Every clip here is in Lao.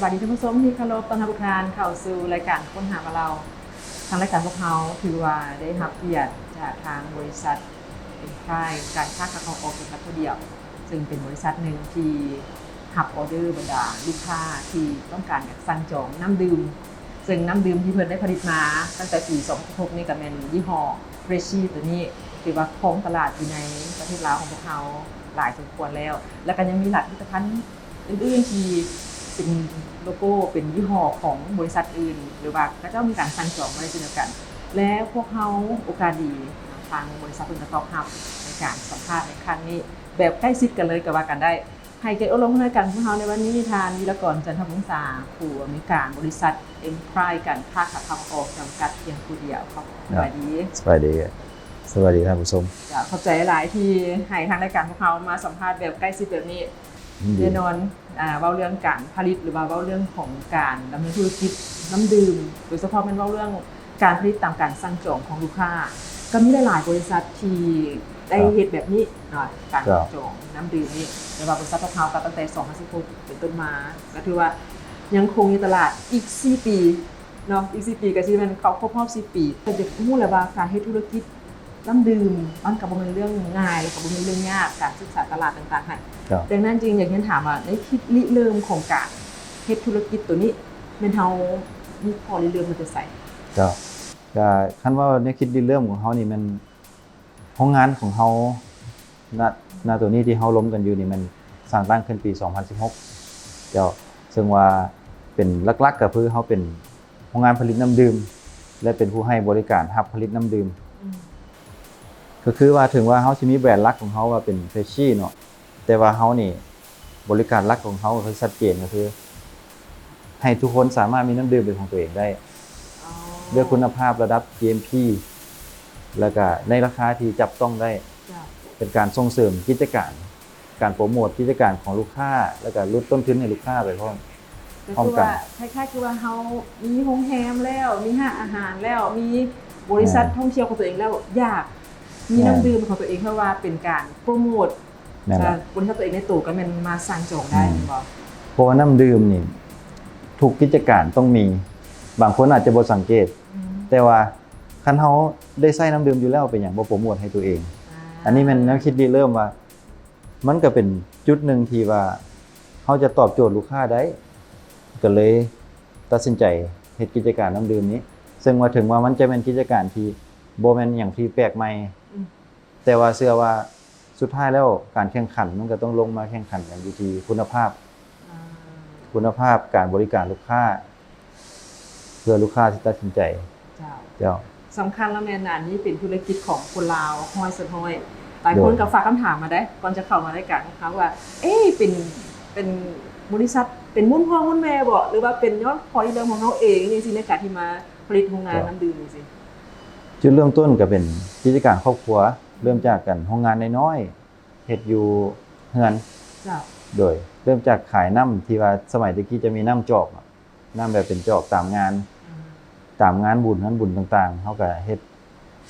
ສະບາຍດີທ່ານຜູ້ຊົມທີ່ເຄົາລົບ, ຕ້ອນຮັບທຸກທ່ານເຂົ້າສູ່ລາຍການຄົ້ນຫາມາເລົ່າ. ທາງລາຍການພວກເຮົາຖືວ່າໄດ້ຮັບກຽດຈາກທາງບໍລິສັດເອັມພຣາຍ ການຄ້າຂາຍສ່ງອອກຈຳກັດຜູ້ດຽວ, ເຊິ່ງເປັນບໍລິສັດໜຶ່ງທີ່ຮັບອໍເດີບັນດາລູກຄ້າທີ່ຕ້ອງການຢາກສັ່ງຈອງນ້ຳດື່ມ, ເຊິ່ງນ້ຳດື່ມທີ່ເພິ່ນໄດ້ຜະລິດມາຕັ້ງແຕ່ປີສອງພັນສິບຫົກນີ້ ກໍແມ່ນຍີ່ຫໍ້ເຟຣຊີໂຕນີ້ ຖືວ່າຄອງຕະຫຼາດຢູ່ໃນປະເທດລາວຂອງພວກເຮົາຫຼາຍສົມຄວນແລ້ວ, ແລ້ວກໍຍັງມີຫຼາຍຜະລິດຕະພັນ ອື່ນໆທີ່ເປັນໂລໂກ້ ເປັນຍີ່ຫໍ້ຂອງບໍລິສັດອື່ນ ຫຼືວ່າເຂົາເຈົ້າມີການສັ່ງຈອງມາໄດ້ເຊັ່ນດຽວກັນ. ແລະ ພວກເຮົາໂອກາດດີ ທາງບໍລິສັດເພິ່ນກໍຕອບຮັບໃນການສຳພາດໃນຄັ້ງນີ້ ແບບໃກ້ຊິດກັນເລີຍກໍວ່າກັນໄດ້. ໃຫ້ກຽດເຂົ້າຮ່ວມໃນການຂອງເຮົາໃນວັນນີ້ ທ່ານ ວິລະກອນ ຈັນທະວົງສາ, ຜູ້ອຳນວຍການບໍລິສັດເອັມພຣາຍ ການຄ້າຂາຍສົ່ງອອກຈຳກັດພຽງຜູ້ດຽວ. ສະບາຍດີ. ສະບາຍດີ. ສະບາຍດີທ່ານຜູ້ຊົມ. ເຈົ້າ, ຂອບໃຈຫຼາຍທີ່ໃຫ້ທາງລາຍການຂອງເຮົາມາສຳພາດແບບໃກ້ຊິດແບບນີ້. ແນ່ນອນ ອ່າ ເວົ້າເລື່ອງການຜະລິດ ຫຼືວ່າເວົ້າເລື່ອງຂອງການດຳເນີນທຸລະກິດນ້ຳດື່ມ, ໂດຍສະເພາະແມ່ນເວົ້າເລື່ອງການຜະລິດຕາມການສັ່ງຈອງຂອງລູກຄ້າ, ກໍມີຫຼາຍໆບໍລິສັດທີ່ໄດ້ເຮັດແບບນີ້ເນາະ, ການສັ່ງຈອງນ້ຳດື່ມນີ້. ແຕ່ວ່າບໍລິສັດພວກເຮົາກໍຕັ້ງແຕ່ສອງພັນສິບຫົກເປັນຕົ້ນມາ ກໍຖືວ່າຍັງຄົງຢູ່ຕະຫຼາດອີກສີ່ປີເນາະ, ອີກສີ່ປີກໍຊິແມ່ນເຂົ້າຄົບຮອບສີ່ປີ. ກໍຢາກຮູ້ແຫຼະວ່າການເຮັດທຸລະກິດ ນ້ຳດື່ມ ມັນກໍບໍ່ແມ່ນເລື່ອງງ່າຍ ແລ້ວກໍບໍ່ແມ່ນເລື່ອງຍາກ ການສຶກສາຕະຫຼາດຕ່າງໆຫັ້ນ. ດັ່ງນັ້ນຈຶ່ງຢາກຮຽນຖາມວ່າ ໃນຄິດລິເລີ່ມຂອງການເຮັດທຸລະກິດໂຕນີ້ ແມ່ນເຮົາມີຂໍ້ລິເລີ່ມມາແຕ່ໃສ? ເຈົ້າ, ກໍຄັນເວົ້າໃນຄິດລິເລີ່ມຂອງເຮົານີ້ ແມ່ນໂຮງງານຂອງເຮົາ ນະ ນະໂຕນີ້ທີ່ເຮົາລົມກັນຢູ່ນີ້ ແມ່ນສ້າງຕັ້ງຂຶ້ນປີສອງພັນສິບຫົກ ເຈົ້າ, ເຊິ່ງວ່າເປັນຫຼັກໆ ກໍຄືເຮົາເປັນ ໂຮງງານຜະລິດນ້ຳດື່ມ ແລະ ເປັນຜູ້ໃຫ້ບໍລິການຮັບຜະລິດນ້ຳດື່ມ. ກໍຄືວ່າເຖິງວ່າເຮົາຊິມີແບຣນຫຼັກຂອງເຮົາວ່າເປັນເຟຣຊີເນາະ, ແຕ່ວ່າເຮົານີ້ ບໍລິການຫຼັກຂອງເຮົາກໍຄືຊັດເຈນ ກໍຄືໃຫ້ທຸກຄົນສາມາດມີນ້ຳດື່ມເປັນຂອງຕົວເອງໄດ້ ດ້ວຍຄຸນນະພາບລະດັບ ຈີເອັມພີ ແລ້ວກະໃນລາຄາທີ່ຈັບຕ້ອງໄດ້. ເປັນການສົ່ງເສີມກິດຈະການ ການໂປຣໂມດກິດຈະການຂອງລູກຄ້າ ແລ້ວກະຫຼຸດຕົ້ນທຶນໃຫ້ລູກຄ້າໄປພ້ອມ ກໍຄືວ່າ ພ້ອມກັນ ຄ້າຍໆຄືວ່າເຮົາມີໂຮງແຮມແລ້ວ ມີຮ້ານອາຫານແລ້ວ ມີບໍລິສັດທ່ອງທ່ຽວຂອງຕົວເອງແລ້ວ ຢາກມີນ້ຳດື່ມຂອງຕົວເອງ ເພາະວ່າເປັນການໂປຣໂມດ ແມ່ນລະ ບໍລິສັດຕົວເອງໃນໂຕ ກໍແມ່ນມາສັ່ງຈອງໄດ້ ແມ່ນບໍ່? ເພາະວ່ານ້ຳດື່ມນີ້ ທຸກກິດຈະການຕ້ອງມີ, ບາງຄົນອາດຈະບໍ່ສັງເກດ ແຕ່ວ່າຄັນເຮົາໄດ້ໃຊ້ນ້ຳດື່ມຢູ່ແລ້ວ ເປັນຫຍັງບໍ່ໂປຣໂມດໃຫ້ຕົວເອງ? ອັນນີ້ແມ່ນແນວຄິດລິເລີ່ມວ່າ ມັນກໍເປັນຈຸດໜຶ່ງທີ່ວ່າເຮົາຈະຕອບໂຈດລູກຄ້າໄດ້ ກໍເລີຍຕັດສິນໃຈເຮັດກິດຈະການນ້ຳດື່ມນີ້ ເຊິ່ງວ່າເຖິງວ່າມັນຈະແມ່ນກິດຈະການທີ່ບໍ່ແມ່ນຫຍັງທີ່ແປກໃໝ່ ແຕ່ວ່າເຊື່ອວ່າສຸດທ້າຍແລ້ວການແຂ່ງຂັນມັນກໍຕ້ອງລົງມາແຂ່ງຂັນກັນຢູ່ທີ່ຄຸນນະພາບ ຄຸນນະພາບການບໍລິການລູກຄ້າ ເພື່ອລູກຄ້າຊິຕັດສິນໃຈ. ເຈົ້າ ເຈົ້າ. ສຳຄັນລະແມ່ນ ອັນນີ້ເປັນທຸລະກິດຂອງຄົນລາວຮ້ອຍສ່ວນຮ້ອຍ. ຫຼາຍຄົນກໍຝາກຄຳຖາມມາເດ້ ກ່ອນຈະເຂົ້າມາລາຍການຂອງເຮົາວ່າ ເອ ເປັນ ເປັນບໍລິສັດ ເປັນມູນພໍ່ມູນແມ່ບໍ ຫຼືວ່າເປັນຍ້ອນພໍລິເລີ່ມຂອງເຮົາເອງຈັ່ງຊີ້ ໃນການທີ່ມາຜະລິດໂຮງງານນ້ຳດື່ມຈັ່ງຊີ້? ຈຸດເລີ່ມຕົ້ນກໍເປັນກິດຈະການຄອບຄົວ ເລີ່ມຈາກການໂຮງງານນ້ອຍໆ ເຮັດຢູ່ເຮືອນ. ໂດຍເລີ່ມຈາກຂາຍນ້ຳ ທີ່ວ່າສະໄໝແຕ່ກີ້ຈະມີນ້ຳຈອກ ນ້ຳແບບເປັນຈອກຕາມງານ ຕາມງານບຸນ ງານບຸນຕ່າງໆ ເຮົາກະເຮັດ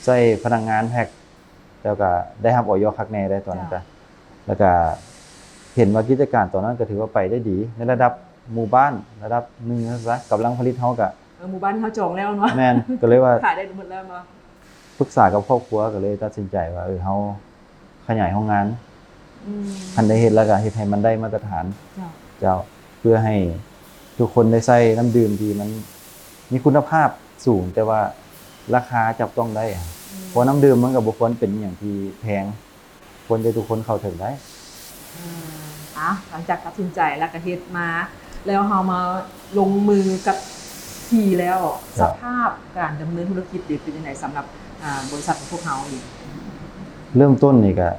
ໃຊ້ພະນັກງານແພັກ ແລ້ວກະໄດ້ຮັບ ອອຍ ຄັກແນ່ໄດ໋ຕອນນັ້ນກະ ແລ້ວກະເຫັນວ່າກິດຈະການຕອນນັ້ນກະຖືວ່າໄປໄດ້ດີ ໃນລະດັບໝູ່ບ້ານລະດັບໜຶ່ງຊັ້ນຊະ ກຳລັງຜະລິດເຮົາກະ ເອີ ໝູ່ບ້ານທີ່ເຮົາຈອງແລ້ວເນາະ ແມ່ນ ກະເລີຍວ່າຂາຍໄດ້ໝົດແລ້ວເນາະ ປຶກສາກັບຄອບຄົວ ກະເລີຍຕັດສິນໃຈວ່າ ເອີ ເຮົາຂະຫຍາຍໂຮງງານ ຄັນໄດ້ເຮັດແລ້ວກະເຮັດໃຫ້ມັນໄດ້ມາດຕະຖານ ເຈົ້າ ເພື່ອໃຫ້ທຸກຄົນໄດ້ໃຊ້ນ້ຳດື່ມທີ່ມັນມີຄຸນນະພາບສູງ ແຕ່ວ່າລາຄາຈັບຕ້ອງໄດ້ ເພາະວ່ານ້ຳດື່ມມັນກະບໍ່ຄວນເປັນອີ່ຫຍັງທີ່ແພງ ຄວນໃຫ້ທຸກຄົນເຂົ້າເຖິງໄດ້. ອາ ຫຼັງຈາກຕັດສິນໃຈແລ້ວກະເຮັດມາ ແລ້ວເຮົາມາລົງມືກັບທີ່ແລ້ວ ສະພາບການດຳເນີນທຸລະກິດນີ້ເປັນຈັ່ງໃດສຳລັບ ອາ ບໍລິສັດຂອງພວກເຮົານີ້? ເລີ່ມຕົ້ນນີ້ກະ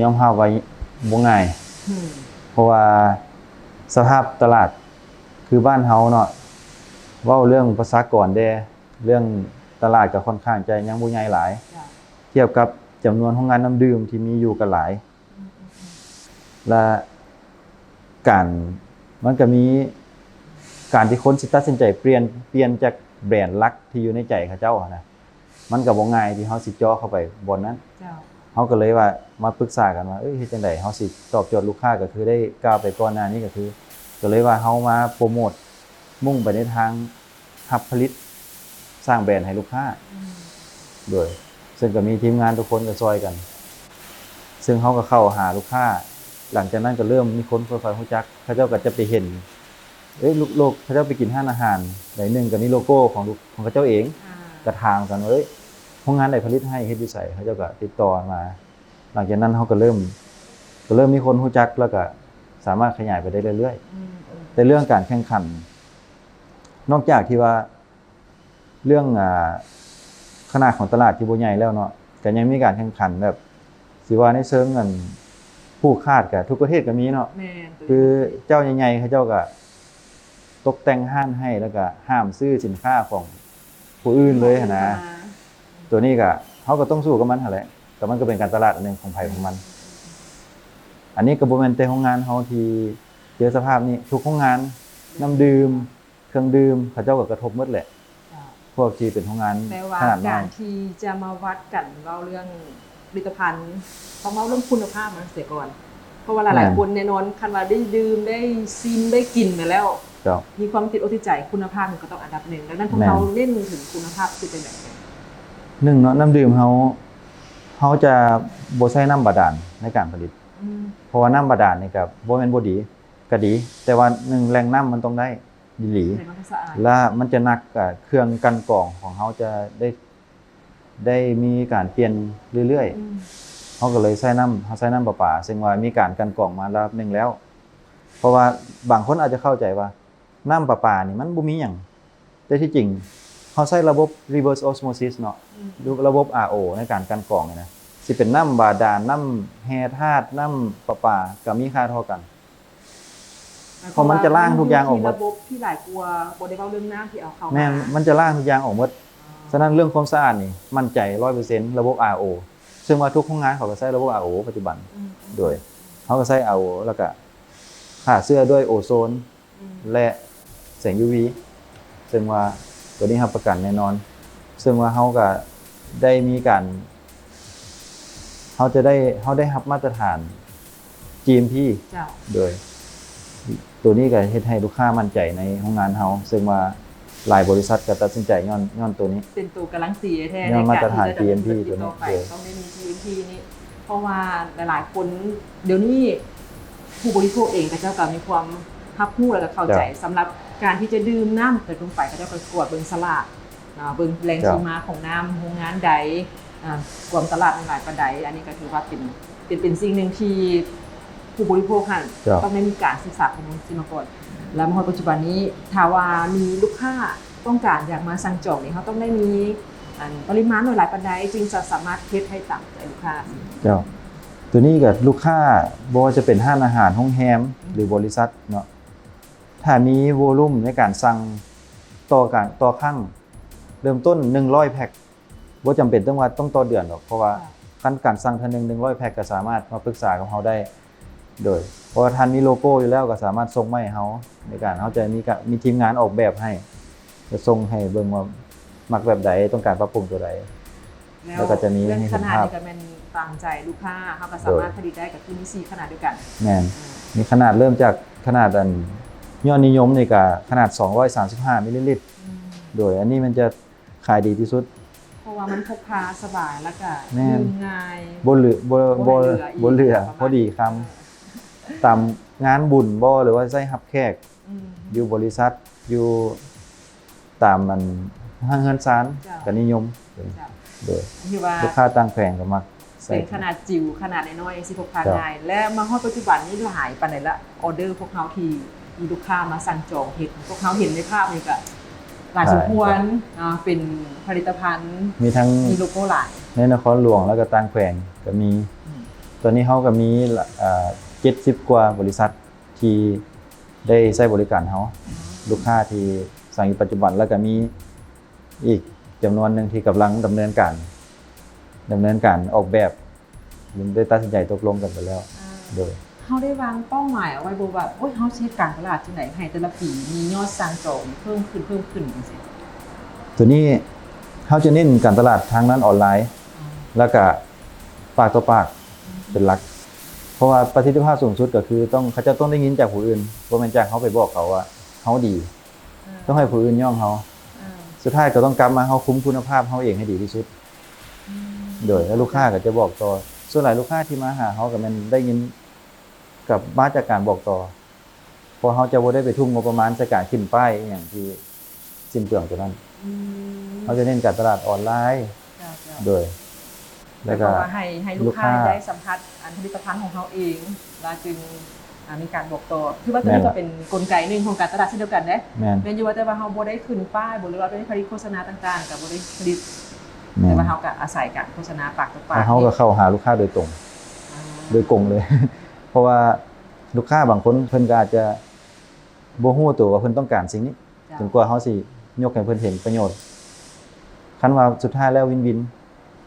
ຍອມຮັບວ່າບໍ່ງ່າຍ ເພາະວ່າສະພາບຕະຫຼາດ ຄືບ້ານເຮົາເນາະ ເວົ້າເລື່ອງປະຊາກອນແດ່ ເລື່ອງຕະຫຼາດກະຂ້ອນຂ້າງຈະຍັງບໍ່ໃຫຍ່ຫຼາຍ ທຽບກັບຈຳນວນໂຮງງານນ້ຳດື່ມທີ່ມີຢູ່ກະຫຼາຍ ແລະ ການ ມັນກະມີການທີ່ຄົນຊິຕັດສິນໃຈປ່ຽນ ປ່ຽນຈາກແບຣນຫຼັກທີ່ຢູ່ໃນໃຈເຂົາເຈົ້າຫັ້ນນະ ມັນກະບໍ່ງ່າຍທີ່ເຮົາຊິເຈາະເຂົ້າໄປບ່ອນນັ້ນ ເຮົາກະເລີຍວ່າມາປຶກສາກັນວ່າ ເອີ ເຮັດຈັ່ງໃດເຮົາຊິຕອບໂຈດລູກຄ້າ ກະຄືໄດ້ກ່າວໄປກ່ອນໜ້ານີ້ ກະຄື ກໍເລີຍວ່າເຮົາມາໂປຣໂມດ ມຸ່ງໄປໃນທາງຮັບຜະລິດ ສ້າງແບຣນໃຫ້ລູກຄ້າ ອືມ ໂດຍ ເຊິ່ງກໍມີທີມງານທຸກຄົນກໍຊ່ອຍກັນ ເຊິ່ງເຮົາກໍເຂົ້າຫາລູກຄ້າ ຫຼັງຈາກນັ້ນກໍເລີ່ມມີຄົນຄ່ອຍໆຮູ້ຈັກ ເຂົາເຈົ້າກໍຈະໄປເຫັນ ເອີຍ ລູກ ລູກ ເຂົາເຈົ້າໄປກິນຮ້ານອາຫານໃດໜຶ່ງ ກໍມີໂລໂກ້ຂອງລູກ ຂອງເຂົາເຈົ້າເອງ ອ່າ ກໍຖາມກັນວ່າ ເອີຍ ໂຮງງານໃດຜະລິດໃຫ້ ເຮັດຢູ່ໃສ ເຂົາເຈົ້າກໍຕິດຕໍ່ມາ ຫຼັງຈາກນັ້ນເຮົາກໍເລີ່ມ ກໍເລີ່ມມີຄົນຮູ້ຈັກ ແລ້ວກໍສາມາດຂະຫຍາຍໄປໄດ້ເລື້ອຍໆ ອືມໆ ແຕ່ເລື່ອງການແຂ່ງຂັນ ນອກຈາກທີ່ວ່າເລື່ອງ ອ່າ ຂະໜາດຂອງຕະຫຼາດທີ່ບໍ່ໃຫຍ່ແລ້ວເນາະ ກໍຍັງມີການແຂ່ງຂັນແບບ ຊິວ່າໃນເຊີງອັນ ຜູກຂາດກໍທຸກປະເທດກໍມີເນາະ ແມ່ນ ຄືເຈົ້າໃຫຍ່ໆ ເຂົາເຈົ້າກໍຕົກແຕ່ງຮ້ານໃຫ້ ແລ້ວກໍຫ້າມຊື້ສິນຄ້າຂອງ ຜູ້ອື່ນເລີຍຫັ້ນນະ ໂຕນີ້ກະ ເຮົາກໍຕ້ອງສູ້ກັບມັນຫັ້ນແຫຼະ ແຕ່ມັນກໍເປັນການຕະຫຼາດອັນໜຶ່ງຂອງໃຜຂອງມັນ ອັນນີ້ກໍບໍ່ແມ່ນແຕ່ໂຮງງານເຮົາທີ່ເຈີສະພາບນີ້ ທຸກໂຮງງານ ນ້ຳດື່ມ ເຄື່ອງດື່ມ ເຂົາເຈົ້າກໍກະທົບໝົດແຫຼະ ເຈົ້າ ພວກທີ່ເປັນໂຮງງານຂະໜາດນ້ອຍ ແຕ່ວ່າການທີ່ຈະມາວັດກັນເວົ້າເລື່ອງຜະລິດຕະພັນຕ້ອງເວົ້າເລື່ອງຄຸນນະພາບນຳເສຍກ່ອນ ເພາະວ່າຫຼາຍໆ ແມ່ນ ຄົນແນ່ນອນ ຄັນວ່າໄດ້ດື່ມ ໄດ້ຊິມ ໄດ້ກິນມາແລ້ວ ເຈົ້າ ມີຄວາມຕິດອົກຕິດໃຈ ຄຸນນະພາບມັນກໍຕ້ອງອັນດັບໜຶ່ງ ດັ່ງນັ້ນພວກ ແມ່ນ ເຮົາເນັ້ນເຖິງຄຸນນະພາບຄືຈັ່ງໃດ? ໜຶ່ງເນາະ ນ້ຳດື່ມເຮົາ ເຮົາຈະບໍ່ໃຊ້ນ້ຳບາດານໃນການຜະລິດ ອືມ ເພາະວ່ານ້ຳບາດານນີ້ກໍບໍ່ແມ່ນບໍ່ດີ ກໍດີ ແຕ່ວ່າໜຶ່ງແຫຼ່ງນ້ຳມັນຕ້ອງໄດ້ດີ ແລ້ວມັນຈະໜັກ ເອີ ເຄື່ອງກັ່ນກອງຂອງເຮົາຈະໄດ້ ໄດ້ມີການປ່ຽນເລື້ອຍໆ ອືມ ເຮົາກໍເລີຍໃຊ້ນ້ຳ ເຮົາໃຊ້ນ້ຳປະປາ ເຊິ່ງວ່າມີການກັ່ນກອງມາລະດັບໜຶ່ງແລ້ວ ເພາະວ່າບາງຄົນອາດຈະເຂົ້າໃຈວ່າ ນ້ຳປະປານີ້ມັນບໍ່ມີຫຍັງ ແຕ່ທີ່ຈິງເຮົາໃຊ້ລະບົບ reverse osmosis ເນາະ ອືມ ລະບົບ RO ໃນການກັ່ນກອງນີ້ນະ ຊິເປັນນ້ຳບາດານ ນ້ຳແຮ່ທາດ ນ້ຳປະປາ ກໍມີຄ່າເທົ່າກັນ ເພາະມັນຈະລ້າງທຸກຢ່າງອອກໝົດ ລະບົບທີ່ຫຼາຍກວ່າ ບໍ່ໄດ້ເວົ້າເລື່ອງນ້ຳທີ່ເອົາເຂົ້າມາ ແມ່ນ ມັນຈະລ້າງທຸກຢ່າງອອກໝົດ ອໍ ສະນັ້ນເລື່ອງຄວາມສະອາດນີ້ໝັ້ນໃຈຮ້ອຍເປີເຊັນ ລະບົບ RO ເຊິ່ງວ່າທຸກໂຮງງານເຂົາກໍໃຊ້ລະບົບ RO ປັດຈຸບັນ ອືມ ໂດຍ ເຮົາກໍໃຊ້ RO ແລ້ວກໍຂ້າເຊື້ອດ້ວຍໂອໂຊນ ອືມ ແລະ ແສງ UV ເຊິ່ງວ່າໂຕນີ້ຮັບປະກັນແນ່ນອນ ເຊິ່ງວ່າເຮົາກໍໄດ້ມີການ ເຮົາຈະໄດ້ ເຮົາໄດ້ຮັບມາດຕະຖານ GMP ເຈົ້າ ໂດຍ ໂຕນີ້ກໍເຮັດໃຫ້ລູກຄ້າໝັ້ນໃຈໃນໂຮງງານເຮົາ ເຊິ່ງວ່າຫຼາຍບໍລິສັດກໍຕັດສິນໃຈຍ້ອນ ຍ້ອນໂຕນີ້ ເປັນໂຕກາຣັນຕີແທ້ໆ ຍ້ອນມາດຕະຖານ GMP ໂຕນີ້ ໂດຍ ຕ້ອງໄດ້ມີ GMP ນີ້ ເພາະວ່າຫຼາຍໆຄົນດຽວນີ້ ຜູ້ບໍລິໂພກເອງເຂົາເຈົ້າກໍມີຄວາມຮັບຮູ້ ແລ້ວກໍເຂົ້າໃຈ ເຈົ້າ ສຳລັບການທີ່ຈະດື່ມນ້ຳເກີນລົງໄປ ເຂົາເຈົ້າກໍກວດເບິ່ງສະຫຼາກເນາະ ເບິ່ງແຫຼ່ງ ເຈົ້າ ທີ່ມາຂອງນ້ຳ ໂຮງງານໃດ ອາ ກວມຕະຫຼາດຫຼາຍປານໃດ ອັນນີ້ກໍຖືວ່າເປັນ ເປັນ ເປັນສິ່ງໜຶ່ງທີ່ຜູ້ບໍລິໂພກຫັ້ນ ເຈົ້າ ຕ້ອງໄດ້ມີການສຶກສາຂໍ້ມູນຊິມາກ່ອນ ແລ້ວມາຮອດປັດຈຸບັນນີ້ ຖ້າວ່າມີລູກຄ້າຕ້ອງການຢາກມາສັ່ງຈອງນີ້ ເຮົາຕ້ອງໄດ້ມີ ອັນ ປະລິມານໜ່ວຍຫຼາຍປານໃດ ຈຶ່ງຈະສາມາດເຮັດໃຫ້ຕາມໃຈລູກຄ້າ? ເຈົ້າ ໂຕນີ້ກໍລູກຄ້າ ບໍ່ວ່າຈະເປັນຮ້ານອາຫານ ໂຮງແຮມ ຫຼືບໍລິສັດເນາະ ຖ້າມີໂວລຸມໃນການສັ່ງຕໍ່ການ ຕໍ່ຄັ້ງ ເລີ່ມຕົ້ນໜຶ່ງຮ້ອຍແພັກ ບໍ່ຈຳເປັນຕ້ອງວ່າຕ້ອງຕໍ່ເດືອນດອກ ເພາະວ່າ ເຈົ້າ ຄັນການສັ່ງເທື່ອໜຶ່ງ ໜຶ່ງຮ້ອຍແພັກ ກໍສາມາດມາປຶກສາກັບເຮົາໄດ້ ໂດຍ ເພາະວ່າທ່ານມີໂລໂກ້ຢູ່ແລ້ວ ກໍສາມາດສົ່ງມາໃຫ້ເຮົາ ໃນການເຮົາຈະມີກະ ມີທີມງານອອກແບບໃຫ້ ຈະສົ່ງໃຫ້ເບິ່ງວ່າມັກແບບໃດ ຕ້ອງການປັບປຸງຕົວໃດ ແລ້ວ ແລ້ວກໍຈະມີໃຫ້ເຫັນພາບ ເລື່ອງຂະໜາດນີ້ກໍແມ່ນຕາມໃຈລູກຄ້າ ເຮົາກໍສາມາດ ໂດຍ ຜະລິດໄດ້ ກໍຄືມີສີ່ຂະໜາດດ້ວຍກັນ ແມ່ນ ອ່າ ມີຂະໜາດເລີ່ມຈາກຂະໜາດອັນຍອດນິຍົມນີ້ກໍຂະໜາດສອງຮ້ອຍສາມສິບຫ້າມິນລີລິດ ອືມ ໂດຍ ອັນນີ້ມັນຈະຂາຍດີທີ່ສຸດ ເພາະວ່າມັນພົກພາສະບາຍ ແລ້ວກໍ ແມ່ນ ດື່ມງ່າຍ ບໍ່ເຫຼືອ ບໍ່ ບໍ່ເຫຼືອອີກ ບໍ່ເຫຼືອ ປະມານ ພໍດີຄຳ ເອີ ຕາມງານບຸນບໍ ຫຼືວ່າໃຊ້ຮັບແຂກ ອືມ ຢູ່ບໍລິສັດ ຢູ່ຕາມອັນເຮືອນຊານ ເຈົ້າ ກໍນິຍົມ ເຈົ້າ ໂດຍ ຖືວ່າລູກຄ້າຕ່າງແຂວງກໍມັກໃຊ້ ເປັນຂະໜາດຈິວ ຂະໜາດນ້ອຍໆ ຊິພົກພາ ເຈົ້າ ງ່າຍ ແລະ ມາຮອດປັດຈຸບັນນີ້ຫຼາຍປານໃດລະ? ອໍເດີພວກເຮົາທີ່ມີລູກຄ້າມາສັ່ງຈອງເຮັດ ພວກເຮົາເຫັນໃນພາບນີ້ກໍຫຼາຍສົມຄວນ ຫຼາຍ ເນາະ ເປັນຜະລິດຕະພັນ ມີທັງ ມີໂລໂກ້ຫຼາຍ ໃນນະຄອນຫຼວງ ແລ້ວກໍຕ່າງແຂວງກໍມີ ອືມ ຕອນນີ້ເຮົາກໍມີ ເອີ ເຈັດສິບກວ່າບໍລິສັດທີ່ໄດ້ໃຊ້ບໍລິການເຮົາ ອືມ ລູກຄ້າທີ່ສັ່ງຢູ່ປັດຈຸບັນ ແລ້ວກໍມີ ອີກຈຳນວນໜຶ່ງທີ່ກຳລັງດຳເນີນການ ດຳເນີນການອອກແບບ ໄດ້ຕັດສິນໃຈຕົກລົງກັນໄປແລ້ວ ອ່າ ໂດຍ ເຮົາໄດ້ວາງເປົ້າໝາຍເອົາໄວ້ບໍ່ວ່າ ໂອ້ຍ ເຮົາຊິເຮັດການຕະຫຼາດຈັ່ງໃດໃຫ້ແຕ່ລະປີມີຍອດສັ່ງຈອງເພີ່ມຂຶ້ນ ເພີ່ມຂຶ້ນຈັ່ງຊີ້? ໂຕນີ້ເຮົາຈະເນັ້ນການຕະຫຼາດທາງດ້ານອອນລາຍ ອ່າ ແລ້ວກະປາກຕໍ່ປາກ ອືມ ເປັນຫຼັກ ພາະວ່າປະສິດທິພາບສູງສຸດກໍຄືຕ້ອງ ເຂົາເຈົ້າຕ້ອງໄດ້ຍິນຈາກຜູ້ອື່ນ, ບໍ່ແມ່ນຈາກເຮົາໄປບອກເຂົາວ່າເຮົາດີ. ເອີ ຕ້ອງໃຫ້ຜູ້ອື່ນຍ້ອງເຮົາ. ເອີ ສຸດທ້າຍກໍຕ້ອງກັບມາເຮົາຄຸມຄຸນນະພາບເຮົາເອງໃຫ້ດີທີ່ສຸດ. ອືມ ໂດຍ ແລ້ວລູກຄ້າກໍຈະບອກຕໍ່. ສ່ວນຫຼາຍລູກຄ້າທີ່ມາຫາເຮົາກໍແມ່ນໄດ້ຍິນ ກັບມາຈາກການບອກຕໍ່ ເພາະເຮົາຈະບໍ່ໄດ້ໄປທຸ່ມງົບປະມານໃສ່ການຂຶ້ນປ້າຍອີ່ຫຍັງທີ່ສິ້ນເປືອງຕົວນັ້ນ. ອືມ ເຮົາຈະເນັ້ນການຕະຫຼາດອອນລາຍ. ເຈົ້າໆ ໂດຍ ແລ້ວກໍໃຫ້ ໃຫ້ລູກຄ້າ ລູກຄ້າໄດ້ສຳຜັດອັນຜະລິດຕະພັນຂອງເຮົາເອງ ແລ້ວຈຶ່ງ ອ່າ ມີການບອກຕໍ່. ຄືວ່າຕົວນີ້ ແມ່ນລະ ກໍເປັນກົນໄກໜຶ່ງຂອງການຕະຫຼາດເຊັ່ນດຽວກັນເດ້. ແມ່ນ ແມ່ນຢູ່ວ່າ ແຕ່ວ່າເຮົາບໍ່ໄດ້ຂຶ້ນປ້າຍ ບໍ່ ຫຼືວ່າໄດ້ຜະລິດໂຄສະນາຕ່າງໆ ກໍບໍ່ໄດ້ຜະລິດ. ແມ່ນ ແຕ່ວ່າເຮົາກໍອາໄສການໂຄສະນາປາກຕໍ່ປາກ ແລ້ວເຮົາກໍເຂົ້າຫາລູກຄ້າໂດຍຕົງ. ອາ ໂດຍກົງເລີຍ ເພາະວ່າ ລູກຄ້າບາງຄົນເພິ່ນກໍອາດຈະບໍ່ຮູ້ຕົວວ່າເພິ່ນຕ້ອງການສິ່ງນີ້. ເຈົ້າ ຈົນກວ່າເຮົາຊິຍົກໃຫ້ເພິ່ນເຫັນປະໂຫຍດ. ຄັນວ່າສຸດທ້າຍແລ້ວວິນວິນ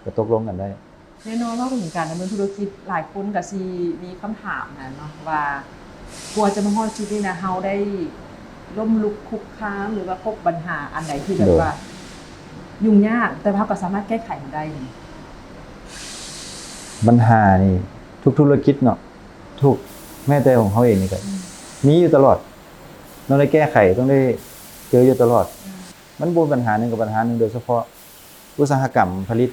ກໍຕົກລົງກັນໄດ້. ແນ່ນອນ ເວົ້າເຖິງການດຳເນີນທຸລະກິດ ຫຼາຍຄົນກໍຊິມີຄຳຖາມຫັ້ນເນາະ ວ່າກວ່າຈະມາຮອດຈຸດນີ້ນະ ເຮົາໄດ້ລົ້ມລຸກຄຸກຄານ ຫຼືວ່າພົບບັນຫາອັນໃດທີ່ແບບວ່າ ໂດຍ ຫຍຸ້ງຍາກ ແຕ່ວ່າເຮົາກໍສາມາດແກ້ໄຂມັນໄດ້ນີ້? ບັນຫານີ້ ທຸກທຸລະກິດເນາະ ທຸກ ແມ້ແຕ່ຂອງເຮົາເອງນີ້ກໍ ອືມ ມີຢູ່ຕະຫຼອດ. ຕ້ອງໄດ້ແກ້ໄຂ ຕ້ອງໄດ້ເຈີຢູ່ຕະຫຼອດ. ອືມ ມັນບໍ່ແມ່ນບັນຫາໜຶ່ງກັບບັນຫາໜຶ່ງໂດຍສະເພາະ. ອຸດສາຫະກຳຜະລິດ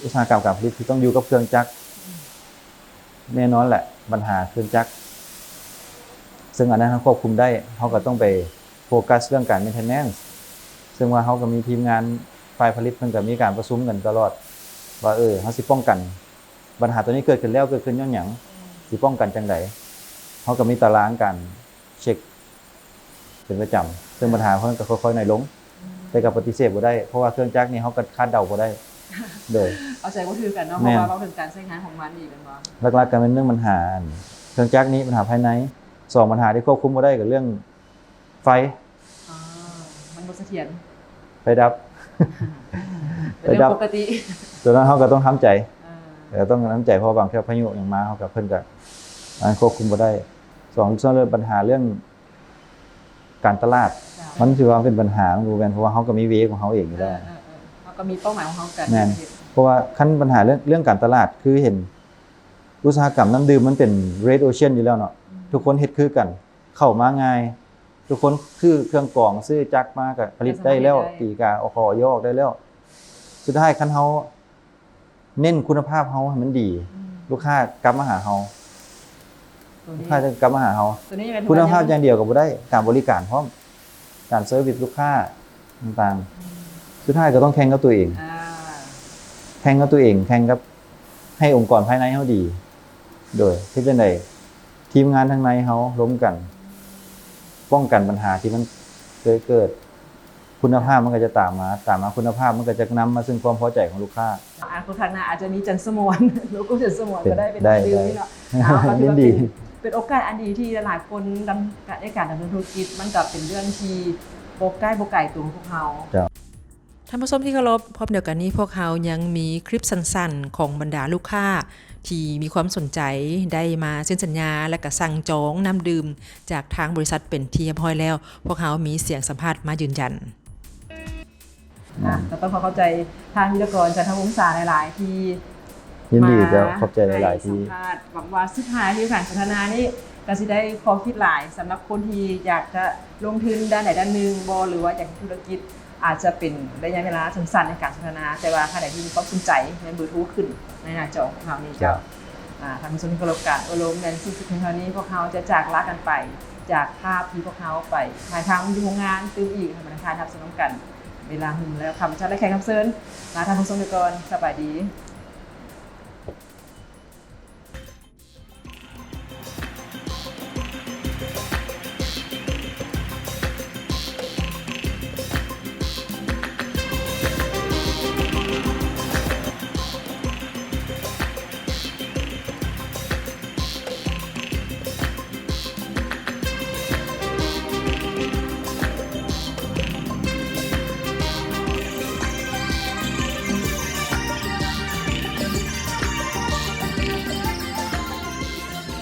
ອຸດສາຫະກຳການຜະລິດທີ່ຕ້ອງຢູ່ກັບເຄື່ອງຈັກ ອືມ ແນ່ນອນແຫຼະ ບັນຫາເຄື່ອງຈັກ ເຊິ່ງອັນນັ້ນເຮົາຄວບຄຸມໄດ້ ເຮົາກໍຕ້ອງໄປໂຟກັສເລື່ອງການ maintenance ເຊິ່ງວ່າເຮົາກໍມີທີມງານຝ່າຍຜະລິດ ເພິ່ນກໍມີການປະຊຸມກັນຕະຫຼອດວ່າ ເອີ ເຮົາຊິປ້ອງກັນ ບັນຫາຕົວນີ້ເກີດຂຶ້ນແລ້ວ ເກີດຂຶ້ນຍ້ອນຫຍັງ? ອືມ ຊິປ້ອງກັນຈັ່ງໃດ? ເຮົາກໍມີຕາລາງການເຊັກເປັນປະຈຳ ເຊິ່ງບັນຫາເພິ່ນກໍຄ່ອຍໆໜ້ອຍລົງ. ອືມ ແຕ່ກໍປະຕິເສດບໍ່ໄດ້ ເພາະວ່າເຄື່ອງຈັກນີ້ເຮົາກໍຄາດເດົາບໍ່ໄດ້. ໂດຍ ເອົາໃຈບໍ່ຖືກກັນເນາະ ແມ່ນ ເພາະວ່າເວົ້າເຖິງການໃຊ້ງານຂອງມັນອີກ ແມ່ນບໍ່? ຫຼັກໆກໍແມ່ນເລື່ອງບັນຫາ ອັນ ເຄື່ອງຈັກນີ້ ບັນຫາພາຍໃນ. ສອງ ບັນຫາທີ່ຄວບຄຸມບໍ່ໄດ້ກໍເລື່ອງໄຟ. ອໍ ມັນບໍ່ສະຖຽນ ໄຟດັບ ເປັນເລື່ອງ ໄຟດັບ ປົກກະຕິ ຕົວນັ້ນເຮົາກໍຕ້ອງທຳໃຈ. ເອີ ເອີ ຕ້ອງທຳໃຈ ເພາະວ່າບາງເທື່ອພາຍຸຫຍັງມາ ເຮົາກໍ ເພິ່ນກໍ ອັນ ຄວບຄຸມບໍ່ໄດ້. ສອງ ສ່ວນເລື່ອງບັນຫາເລື່ອງການຕະຫຼາດ ເຈົ້າ ມັນຖືວ່າເປັນບັນຫາ ມັນບໍ່ແມ່ນ ເພາະວ່າເຮົາກໍມີເວຂອງເຮົາເອງຢູ່ແລ້ວ. ເອີ ເອີ ເອີ ເຮົາກໍມີເປົ້າໝາຍຂອງເຮົາກັນ. ແມ່ນ ເພາະວ່າຄັນບັນຫາເລື່ອງ ເລື່ອງການຕະຫຼາດ ຄືເຫັນອຸດສາຫະກຳນ້ຳດື່ມມັນເປັນ Red Ocean ຢູ່ແລ້ວເນາະ. ອືມ ທຸກຄົນເຮັດຄືກັນ ເຂົ້າມາງ່າຍ ທຸກຄົນຊື້ເຄື່ອງກອງ ຊື້ຈັກມາກໍຜະລິດໄດ້ແລ້ວ ກໍສາມາດເຮັດໄດ້ ຕີກາ ຂໍອອກໄດ້ແລ້ວ. ສຸດທ້າຍຄັນເຮົາເນັ້ນຄຸນນະພາບເຮົາໃຫ້ມັນດີ ອືມ ລູກຄ້າກັບມາຫາເຮົາ. ຕົວນີ້ ລູກຄ້າຈະກັບມາຫາເຮົາ. ຕົວນີ້ແມ່ນ ຄຸນນະພາບຢ່າງດຽວກໍບໍ່ໄດ້ ການບໍລິການພ້ອມ ການເຊີວິສລູກຄ້າຕ່າງໆ. ອືມ ສຸດທ້າຍກໍຕ້ອງແຂ່ງກັບຕົວເອງ. ອ່າ ແຂ່ງກັບຕົວເອງ ແຂ່ງກັບ ໃຫ້ອົງກອນພາຍໃນເຮົາດີ ໂດຍເຮັດຈັ່ງໃດ ທີມງານທາງໃນເຮົາລົມກັນ ປ້ອງກັນບັນຫາທີ່ມັນເຄີຍເກີດ ຄຸນນະພາບມັນກໍຈະຕາມມາ ຕາມມາຄຸນນະພາບມັນກໍຈະນຳມາເຊິ່ງຄວາມພໍໃຈຂອງລູກຄ້າ. ອະນາຄົດຂ້າງໜ້າອາດຈະມີຈັນສະໝອນ ໂລໂກ້ຈັນສະໝອນກໍໄດ້ ເປັນໄດ້ ເປັນດາວດຽວນີ້ເນາະ. ເອົາ ກໍຖືວ່າເປັນ ຍິນດີ ເປັນໂອກາດອັນດີທີ່ຫຼາຍໆຄົນນຳ ໃນການດຳເນີນທຸລະກິດ ມັນກໍເປັນເລື່ອງທີ່ບໍ່ໃກ້ບໍ່ໄກຕົວຂອງພວກເຮົາ. ເຈົ້າ. ທ່ານຜູ້ຊົມທີ່ເຄົາລົບ, ພ້ອມດຽວກັນນີ້ ພວກເຮົາຍັງມີຄລິບສັ້ນໆຂອງບັນດາລູກຄ້າທີ່ມີຄວາມສົນໃຈ ໄດ້ມາເຊັນສັນຍາ ແລະ ກະສັ່ງຈອງນ້ຳດື່ມຈາກທາງບໍລິສັດເປັນທີ່ຮຽບຮ້ອຍແລ້ວ. ພວກເຮົາມີສຽງສຳພາດມາຢືນຢັນ. ອືມ ອ່ະ ກໍຕ້ອງຂໍຂອບໃຈທ່ານວິລະກອນ ຈັນທະວົງສາ ຫຼາຍໆ ທີ່ ຍິນດີເຈົ້າ ມາ ຂອບໃຈຫຼາຍໆ ໃຫ້ສຳພາດ. ຫວັງວ່າສຸດທ້າຍທີ່ການສົນທະນານີ້ກໍຊິໄດ້ຂໍ້ຄິດຫຼາຍ ສຳລັບຄົນທີ່ຢາກຈະລົງທຶນດ້ານໃດດ້ານໜຶ່ງບໍ ຫຼືວ່າຢາກເຮັດທຸລະກິດ ອາດຈະເປັນໄລຍະເວລາສັ້ນໆໃນການສົນທະນາ, ແຕ່ວ່າທ່ານໃດທີ່ມີຄວາມສົນໃຈ ແມ່ນເບີໂທຂຶ້ນໃນໜ້າຈໍຂອງເຮົານີ້ເຈົ້າ. ເຈົ້າ. ອ່າ ທ່ານຜູ້ຊົມທີ່ເຄົາລົບ, ການໂອ້ລົມແມ່ນສິ້ນສຸດພຽງເທົ່ານີ້. ພວກເຮົາຈະຈາກລາກັນໄປຈາກພາບທີ່ພວກເຮົາໄປຖ່າຍທຳຢູ່ໂຮງງານຕື່ມອີກ, ໃຫ້ມາຖ່າຍທຳສະໜອມກັນເວລາໜຶ່ງແລ້ວ. ຂ້າພະເຈົ້າ ແລະ ແຂກຮັບເຊີນ ລາທ່ານຜູ້ຊົມໄປກ່ອນ. ສະບາຍດີ.